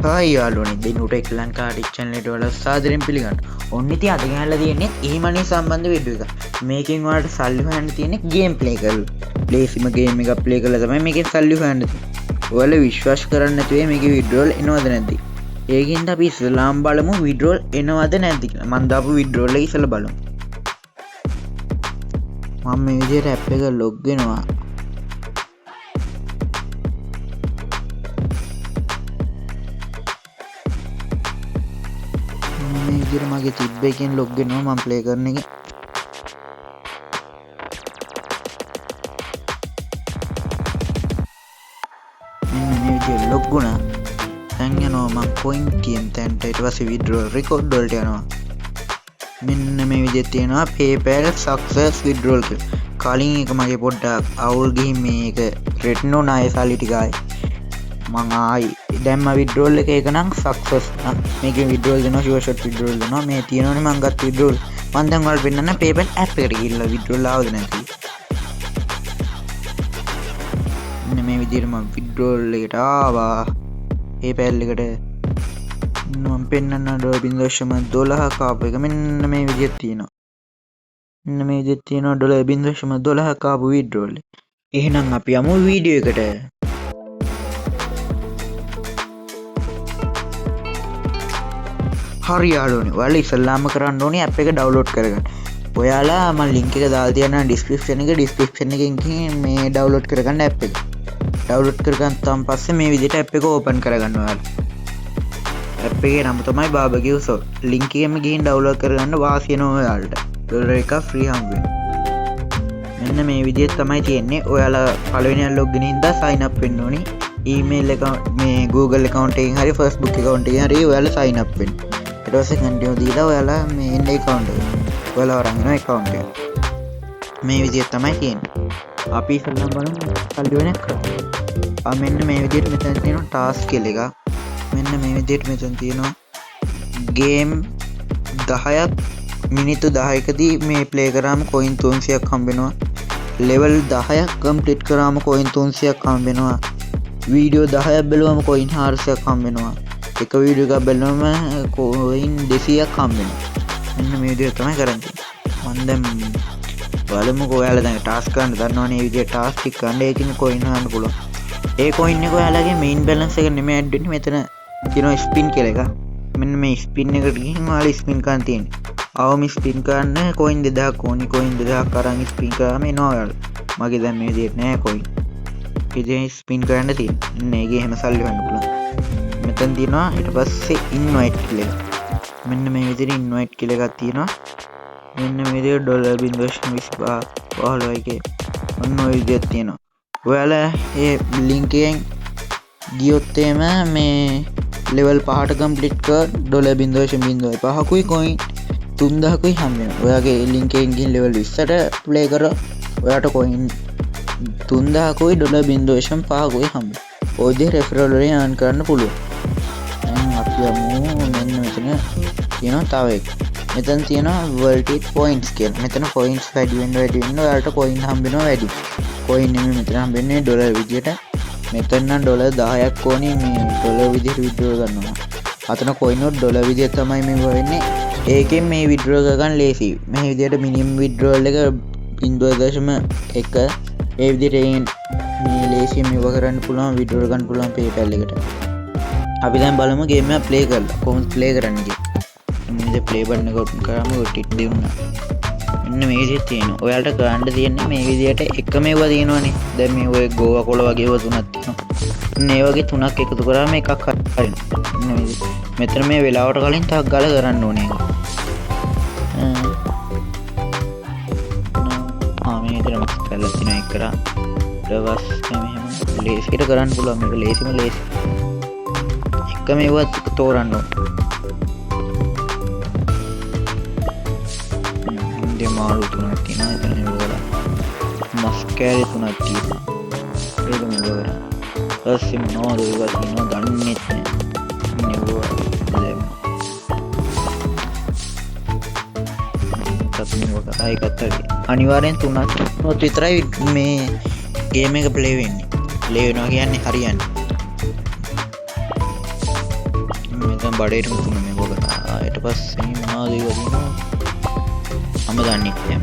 Hi යාළුවනේ, දෙනුට එක් Lanka tech channel එකට ඔයාලා සාදරයෙන් පිළිගන්නවා. ඔන්න ඉතින් අද ගෙනල්ලා තියෙන්නේ ඊමනි සම්බන්ධ වීඩියෝ එකක්. මේකෙන් ඔයාලට සල්ලි හොයන්න තියෙන්නේ ගේම් ප්ලේ කරලා. ලේසිම ගේම් එකක් ප්ලේ කරලා තමයි මේකෙන් සල්ලි හොයන්න තියෙන්නේ. ඔයාලා විශ්වාස කරන්නේ නැති වෙයි මේකේ විඩ්‍රෝල් එනවද නැද්ද. ඒකින්ද අපි ඉස්සෙල්ලාම බලමු විඩ්‍රෝල් එනවද නැද්ද කියලා. මං දාපු විඩ්‍රෝල් එක ඉස්සෙල්ලා බලමු. මම මේ විදිහට ඇප් එක ලොග් වෙනවා. මේ විදිහට මගේ තිබ්බ එකෙන් ලොග් වෙනවා මම ප්ලේ කරන එක. මෙන්න මේ විදිහට ලොග් වුණා. දැන් යනවා මං කොයින් කියන තැනට. ඊට පස්සේ විඩ්‍රෝල් රෙකෝඩ් වලට යනවා. මෙන්න මේ විදිහට තියෙනවා PayPal success withdrawal කියලා. කලින් එක මගේ පොඩ්ඩක් අවුල් ගිහින් මේක රිටර්න් වුණා ඒ සල්ලි ටික ආයේ. මං ආයි දැම්ම විඩ්‍රෝල් එක, ඒක නම් සක්සස්. මේකෙන් විඩ්‍රෝල් දෙනවා, ෂුවර් ෂොට් විඩ්‍රෝල් දෙනවා. මේ තියෙනවනේ මං ගත්ත විඩ්‍රෝල්. මං දැන් ඔයාලට පෙන්නන්න PayPal app එකට ගිහිල්ලා විඩ්‍රෝල් ආවද නැද්ද කියලා. මෙන්න මේ විදිහට මං විඩ්‍රෝල් එකට ආවා. PayPal එකට මං පෙන්නන්න ඩොලර් 0.12ක් ආපු එක මෙන්න මේ විදිහට තියෙනවා. මෙන්න මේ විදිහට තියෙනවා ඩොලර් 0.12ක් ආපු විඩ්‍රෝල් එක. එහෙනම් අපි යමු වීඩියෝ එකට. හරි යාළුවනේ, ඔයාලා ඉස්සෙල්ලාම කරන්න ඕනේ ඇප් එක ඩවුන්ලෝඩ් කරගන්න. ඔයාලා මං ලින්ක් එක දාලා තියනවා ඩිස්ක්‍රිප්ෂන් එකේ. ඩිස්ක්‍රිප්ෂන් එකෙන් ගිහින් මේ ඩවුන්ලෝඩ් කරගන්න ඇප් එක. ඩවුන්ලෝඩ් කරගත්තාන් පස්සේ මේ විදිහට ඇප් එක ඕපන් කරගන්න ඔයාලා. ඇප් එකේ නම තමයි බාබකියු සෝල්. ලින්ක් එකෙන්ම ගිහින් ඩවුන්ලෝඩ් කරගන්න වාසිය වෙනවා ඔයාලට. ඩොලර් එකක් ෆ්‍රී හම්බ වෙනවා. මෙන්න මේ විදිහට තමයි තියෙන්නේ. ඔයාලා පළවෙනියෙන් ලොග් ඉන් හින්දා සයින් අප් වෙන්න ඕනි. ඊමේල් එක මේ Google account එකෙන් හරි Facebook account එකෙන් හරි ඔයාලා සයින් අප් වෙන්න. ඊට පස්සේ කන්ටිනියු දීලා ඔයාලා මේ එන්න account එක. ඔයාලා අරන් එනවා account එක. මේ විදිහට තමයි තියෙන්නේ. අපි ඉස්සෙල්ලාම බලමු සල්ලි වෙන ක්‍රම. මෙන්න මේ විදිහට මෙතන තියෙනවා ටාස්ක් කියලා එකක්. මෙන්න මේ විදිහට මෙතන තියෙනවා ගේම් 10ක් මිනිත්තු 10කදී මේ ප්ලේ කරාම කොයින් 300ක් හම්බ වෙනවා. ලෙවල් 10ක් කම්ප්ලීට් කරාම කොයින් 300ක් හම්බ වෙනවා. වීඩියෝ 10ක් බැලුවම කොයින් 400ක් හම්බ වෙනවා. එක වීඩියෝ එකක් බැලුවම කොයින් 200ක් හම්බ වෙනවා. මෙන්න මේ විදිහට තමයි කරන්නේ. මං දැන් බලමුකෝ ඔයාලා දැන් ටාස්ක් ගන්න දන්නවනේ. මේ විදිහට ටාස්ක් ටික ගන්න ඒකින් කොයින් හොයන්න පුළුවන්. ඒ කොයින් එක ඔයාලගේ මේන් බැලන්ස් එක නෙමෙයි ඇඩ් වෙන්නේ. මෙතන තියෙනවා ස්පින් කියලා එකක්. මෙන්න මේ ස්පින් එකට ගිහින් ඔයාලා ස්පින් කරන් තියෙන්නේ. අවම ස්පින් කරන්න කොයින් 2000ක් ඕනි. කොයින් 2000ක් අරන් ස්පින් කරාම එනවා ඔයාලා. මගේ දැන් මේ විදිහට නෑ කොයින්. ඉතින් ස්පින් කරන්න තියෙන්නේ. එන්න ඒකේ එහෙම සල්ලි හොයන්න පුළුවන්. මෙතන තියෙනවා ඊට පස්සේ ඉන්වයිට් කියලා එකක්. මෙන්න මේ විදිහට ඉන්වයිට් කියලා එකක් තියෙනවා. මෙන්න මේ විදිහට ඩොලර් 0.25 15 එකේ ඔන්න ඔය විදිහට තියෙනවා. ඔයාලා ඒ ලින්ක් එකෙන් ගියොත් එහෙම මේ ලෙවල් 5ට කම්ප්ලීට් කර ඩොලර් 0.05කුයි කොයින් 3000කුයි හම්බ වෙනවා. ඔයාගේ ලින්ක් එකෙන් ගිහින් ලෙවල් 20ට ප්ලේ කරා ඔයාට කොයින් 3000කුයි ඩොලර් 0.5කුයි හම්බ වෙනවා. ඔය විදිහට රෙෆරල් වලින් අර්න් කරන්න පුළුවන්. දැන් අපි යමු මෙන්න මෙතන තියෙනවා තව එකක්. මෙතන තියෙනවා වර්ල්ඩ් පොයින්ට්ස් කියලා. මෙතන පොයින්ට්ස් වැඩි වෙන්න වැඩි වෙන්න ඔයාලට කොයින් හම්බ වෙනවා වැඩි. කොයින් නෙමෙයි මෙතන හම්බෙන්නේ ඩොලර් විදියට. මෙතන නම් ඩොලර් 10ක් ඕනේ මේ ඩොලර් විදියට විඩ්‍රෝ ගන්නවා. අතන කොයින් උත් ඩොලර් විදියට තමයි මේ වෙන්නේ. ඒකෙන් මේ විඩ්‍රෝ කරගන්න ලේසි. මේ විදියට මිනිමම් විඩ්‍රෝල් එක 0.1. ඒ විදියට මේ ලේසියෙන් මේව කරන්න පුළුවන්, විඩ්‍රෝ ගන්න පුළුවන් PayPal එකට. අපි දැන් බලමු ගේම් එක ප්ලේ කරලා කොහොමද ප්ලේ කරන්නේ කියලා. මෙන්න මේ ප්ලේ බටන් එක ඔපන් කරාම ඔය ටික දෙවුනා. මෙන්න මේ විදිහට තියෙනවා. ඔයාලට කරන්න තියෙන්නේ මේ විදිහට එකම ඒවා තියෙනවනේ. දැන් මේ ඔය ගෝවා කොළ වගේ ඒවා තුනක් තියෙනවා. මෙන්න ඒ වගේ තුනක් එකතු කරාම එකක් හරියනවා. මෙන්න මේ විදිහට. මෙතන මේ වෙලාවට කලින් ටක් ගාලා කරන්න ඕනේ ඒක. මේ විදිහට මස් කරලා තියෙනවා ඒක කරා. ඊට පස්සේ මෙහෙම ලේසියට කරන්න පුළුවන්. මේක ලේසිම ලේසි. එකම ඒවා තෝරන්න ඕනේ. ඉන්දිය මාළු තුනක් තියෙනවා. එතන මේව කරා. මස් කෑලි තුනක් තියෙනවා. ඒක මේව කරා. පස්සේ මොනවද ඒවා තියෙනවා දන්නෙත් නෑ. මේවා දැම්මා. ඒකත් මේව කරා. ඒකත් හරි. අනිවාර්යෙන් තුනක් වුණොත් විතරයි මේ ගේම් එක ප්ලේ වෙන්නේ. ප්ලේ වෙනවා කියන්නේ හරියන්නේ. දැන් බඩේටම තුන මේක කරා. ඊට පස්සේ මොනවද ඒවා තියෙනවා මම දන්නේ නැහැ.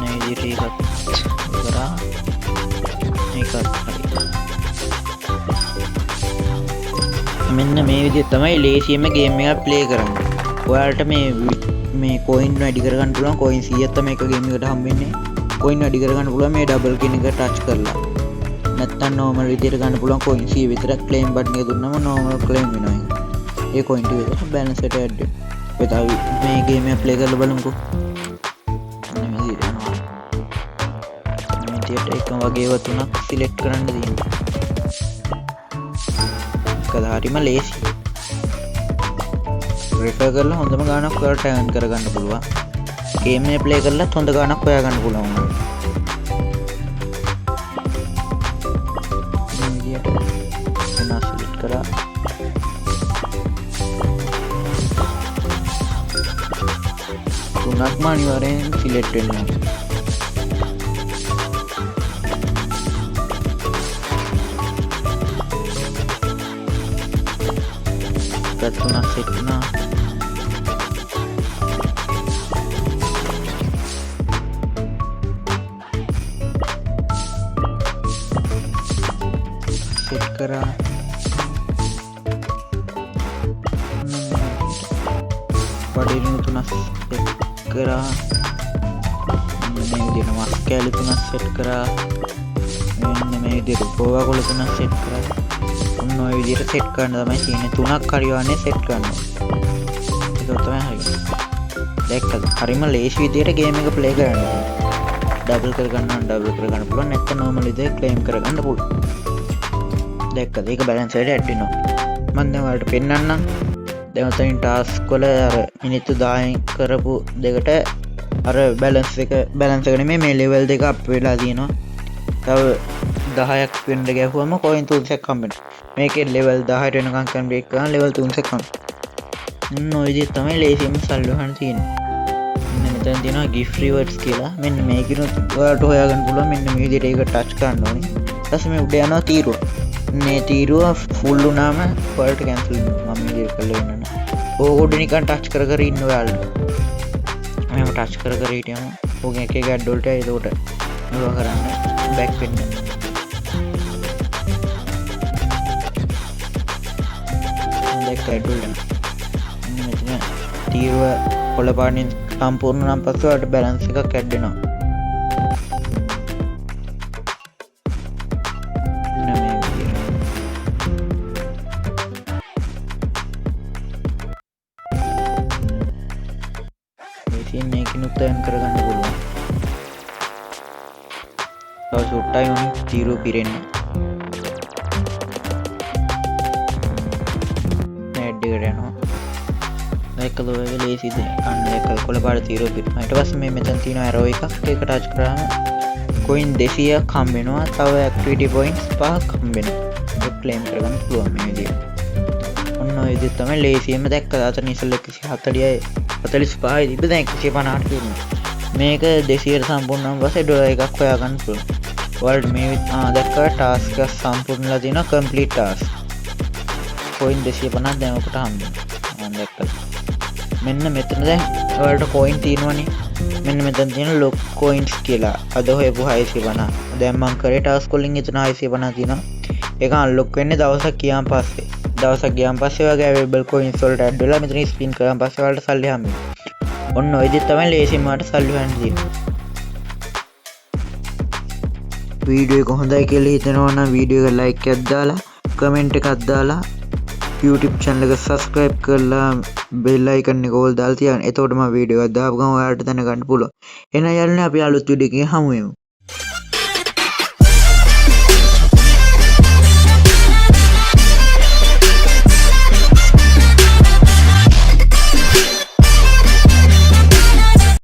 මේ විදිහට ඒකත් කරා. මේකත් හරි. මෙන්න මේ විදිහට තමයි ලේසියෙන්ම ගේම් එකක් ප්ලේ කරන්නේ. ඔයාලට මේ කොයින් වැඩි කරගන්න පුළුවන්. කොයින් 100ක් තමයි එක ගේම් එකට හම්බෙන්නේ. කොයින් වැඩි කරගන්න පුළුවන් මේ ඩබල් කියන එක ටච් කරලා. නැත්තම් නෝමල් විදිහට ගන්න පුළුවන් කොයින් 100 විතරක් ක්ලේම් බටන් එක දුන්නම නෝමල් ක්ලේම් වෙනවා ඒක. ඒ කොයින් ටික විතර බැලන්ස් එකට ඇඩ් වෙනවා. ඔය තව මේ ගේම් එක ප්ලේ කරලා බලමුකෝ. මේ විදිහට යනවා. මේ විදිහට එකම වගේ ඒවා තුනක් සිලෙක්ට් කරන්න තියෙනවා. ඒක හරිම ලේසි. රෙෆර් කරලා හොඳම ගාණක් ඔයාලට earn කරගන්න පුළුවන්. ගේම් එක ප්ලේ කරලත් හොඳ ගාණක් හොයාගන්න පුළුවන් ඔයාලට. මේ විදිහට තුනක් සිලෙක්ට් කරා. තුනක්ම අනිවාර්යෙන් සිලෙක්ට් වෙන්න ඕනේ. එකක් තුනක් සෙට් වුණා. සෙට් කරා. බඩේ තුනක් සෙට් කරා. මේ විදිහට මස් කෑලි තුනක් සෙට් කරා. මෙන්න මේ විදිහට පොවා කොළ තුනක් සෙට් කරා. ඔන්න ඔය විදිහට සෙට් කරන්න තමයි තියෙන්නේ. තුනක් හරි වන්නේ සෙට් කරන්න ඕනේ. ඒක තමයි හරියන්නේ. දැක්කද? හරිම ලේසි විදිහට ගේම් එක ප්ලේ කරන්න පුළුවන්. ඩබල් කරගන්න නම් ඩබල් කරගන්න පුළුවන්. නැත්නම් නෝමල් විදිහට ක්ලේම් කරගන්න පුළුවන්. දැක්කද? ඒක බැලන්ස් එකට ඇඩ් වෙනවා. මම දැන් ඔයාලට පෙන්නන්නම්. දැන් ඔතනින් ටාස්ක් වල අර මිනිත්තු 10න් කරපු දෙකට අර බැලන්ස් එක නෙමෙයි මේ ලෙවල් දෙක අප් වෙලා තියෙනවා. තව 10ක් වෙන්න ගැහුවම කොයින් 300ක් හම්බ වෙනවා. මේකේ ලෙවල් 10ට වෙනකන් කම්ප්ලීට් කරා ලෙවල් 300ක් හම්බ වෙනවා. ඔන්න ඔය විදිහට තමයි ලේසියෙන්ම සල්ලි හොයන්න තියෙන්නේ. මෙන්න මෙතන තියෙනවා gift rewards කියලා. මෙන්න මේකිනුත් ඔයාලට හොයාගන්න පුළුවන්. මෙන්න මේ විදිහට ඒක ටච් කරන්න ඕනේ. ඊට පස්සේ මේ උඩ යනවා තීරුව. මේ තීරුව ෆුල් වුණාම ඔයාලට කැන්සල් වෙනවා. මම මේ විදිහට කරලා වෙන්නන. ඕක උඩ නිකන් ටච් කර කර ඉන්න ඔයාලට. මෙහෙම ටච් කර කර හිටියම ඕකෙන් එක එක ඇඩ් වලට එතකොට මේවා කරන්න බැක් වෙන්න. දැක්ක ඇඩ් වලට යනවා. මෙන්න මෙතන තීරුව කොළ පාටින් සම්පූර්ණ වුණාන් පස්සේ ඔයාලට බැලන්ස් එකක් ඇඩ් වෙනවා. මෙන්න මේ විදිහට. ලේසියෙන් මේකිනුත් earn කරගන්න පුළුවන්. තව චුට්ටයි උනේ තීරුව පිරෙන්න. ඇඩ් එකට යනවා. දැක්කද ඔයගේ ලේසිද? අන්න දැක්කද කොළ පාට තීරුව පිරෙනවා. ඊට පස්සේ මේ මෙතන තියෙන ඇරෝ එකක් ඒක ටච් කරාම කොයින් 200ක් හම්බ වෙනවා. තව ඇක්ටිවිටි පොයින්ට්ස් 5ක් හම්බ වෙනවා. ඒක ක්ලේම් කරගන්න පුළුවන් මේ විදිහට. ඔන්න ඔය විදිහට තමයි ලේසියෙන්ම දැක්කද? අතන ඉස්සෙල්ලා 140යි 45යි තිබ්බ දැන් 150ට පිරුණා. මේක 200ට සම්පූර්ණ වුණාන් පස්සේ ඩොලර් එකක් හොයාගන්න පුළුවන්. ඔයාලට මේ දැක්කා ටාස්ක් එක සම්පූර්ණ වෙලා තියෙනවා කම්ප්ලීට් ටාස්ක්. කොයින් 250 දැන් ඔකට හම්බ වෙනවා. මම දැක්කා. මෙන්න මෙතන දැන් ඔයාලට කොයින් තියෙනවනේ. මෙන්න මෙතන තියෙන ලොක් කොයින්ස් කියලා. අද හොයපු 650. දැන් මං කරේ ටාස්ක් වලින් එතන 650 තියෙනවා. ඒක අන්ලොක් වෙන්නේ දවසක් ගියාන් පස්සේ. දවසක් ගියාන් පස්සේ ඔයාගේ අවైలබල් කොයින්ස් වලට ඇඩ් වෙලා මෙතන ස්පින් කරාන් පස්සේ ඔයාලට සල්ලි හම්බ වෙනවා. ඔන්න ඔය විදිහට තමයි ලේසියෙන්ම ඔයාලට සල්ලි හොයන්න තියෙන්නේ. වීඩියෝ එක හොඳයි කියලා හිතෙනවා නම් වීඩියෝ එක ලයික් එකක් දාලා කමෙන්ට් එකක් දාලා YouTube channel එක subscribe කරලා bell icon එක ඕල් දාලා තියාගන්න. එතකොට මම වීඩියෝ එකක් දාපු ගමන් ඔයාලට දැනගන්න පුළුවන්. එහෙනම් යාළුවනේ අපි අලුත් වීඩියෝ එකකින් හමු වෙමු.